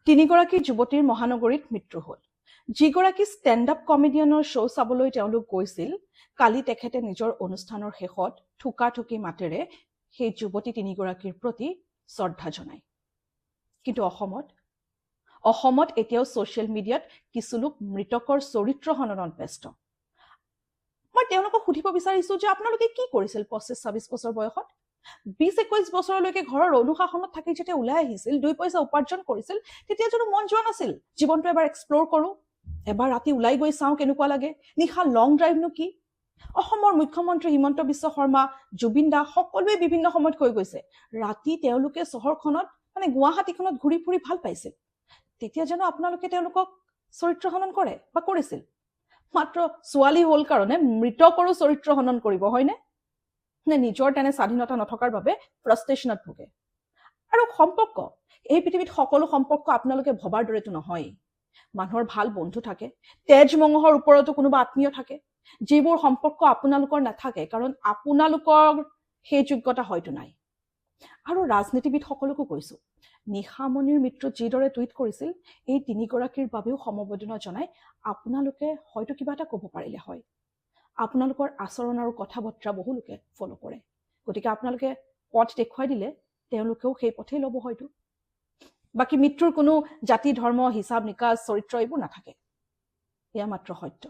তিনিগৰাকী যুৱতীৰ মহানগৰীত মৃত্যু হ'ল। যিগৰাকী ষ্টেণ্ড আপ কমেডিয়ানৰ শ্ব' চাবলৈ তেওঁলোক গৈছিল, কালি তেখেতে নিজৰ অনুষ্ঠানৰ শেষত থোকা থুকি মাতেৰে সেই যুৱতী তিনিগৰাকীৰ প্ৰতি শ্ৰদ্ধা জনায়। কিন্তু অসমত এতিয়াও ছ'চিয়েল মিডিয়াত কিছু লোক মৃতকৰ চৰিত্ৰ হননত ব্যস্ত। মই তেওঁলোকক সুধিব বিচাৰিছো যে আপোনালোকে কি কৰিছিল 25-26 বছৰ বয়সত? 20-21 বছৰলৈকে ঘৰৰ অনুশাসনত থাকি যেতিয়া ওলাই আহিছিল, দুই পইচা উপাৰ্জন কৰিছিল, তেতিয়া জানো মন যোৱা নাছিল জীৱনটো এবাৰ এক্সপ্ল'ৰ কৰোঁ, এবাৰ ৰাতি ওলাই গৈ চাওঁ কেনেকুৱা লাগে, নিশা লং ড্ৰাইভনো কি? অসমৰ মুখ্যমন্ত্ৰী হিমন্ত বিশ্ব শৰ্মা, জুবিন দা সকলোৱে বিভিন্ন সময়ত কৈ গৈছে, ৰাতি তেওঁলোকে চহৰখনত, মানে গুৱাহাটীখনত ঘূৰি ফুৰি ভাল পাইছিল। তেতিয়া জানো আপোনালোকে তেওঁলোকক চৰিত্ৰ হনন কৰে বা কৰিছিল? মাত্ৰ ছোৱালী হ'ল কাৰণে মৃতকৰো চৰিত্ৰ হনন কৰিব, হয়নে? নে নিজৰ তেনে স্বাধীনতা নথকাৰ বাবে ফ্ৰাষ্ট্ৰেশ্যনত ভোগে? আৰু সম্পৰ্ক, এই পৃথিৱীত সকলো সম্পৰ্ক আপোনালোকে ভবাৰ দৰেতো নহয়। মানুহৰ ভাল বন্ধু থাকে, তেজ মঙহৰ ওপৰতো কোনোবা আত্মীয় থাকে, যিবোৰ সম্পৰ্ক আপোনালোকৰ নাথাকে, কাৰণ আপোনালোকৰ সেই যোগ্যতা হয়তো নাই। আৰু ৰাজনীতিবিদসকলকো কৈছো, নিশামণিৰ মৃত্যুত যিদৰে টুইট কৰিছিল, এই তিনিগৰাকীৰ বাবেও সমবেদনা জনাই আপোনালোকে হয়তো কিবা এটা ক'ব পাৰিলে হয়। আপোনালোকৰ আচৰণ আৰু কথা বতৰা বহু লোকে ফ'ল' কৰে, গতিকে আপোনালোকে পথ দেখুৱাই দিলে তেওঁলোকেও সেই পথেই ল'ব হয়তো। বাকী মৃত্যুৰ কোনো জাতি, ধৰ্ম, হিচাপ নিকাচ, চৰিত্ৰ এইবোৰ নাথাকে, এয়া মাত্ৰ সত্য।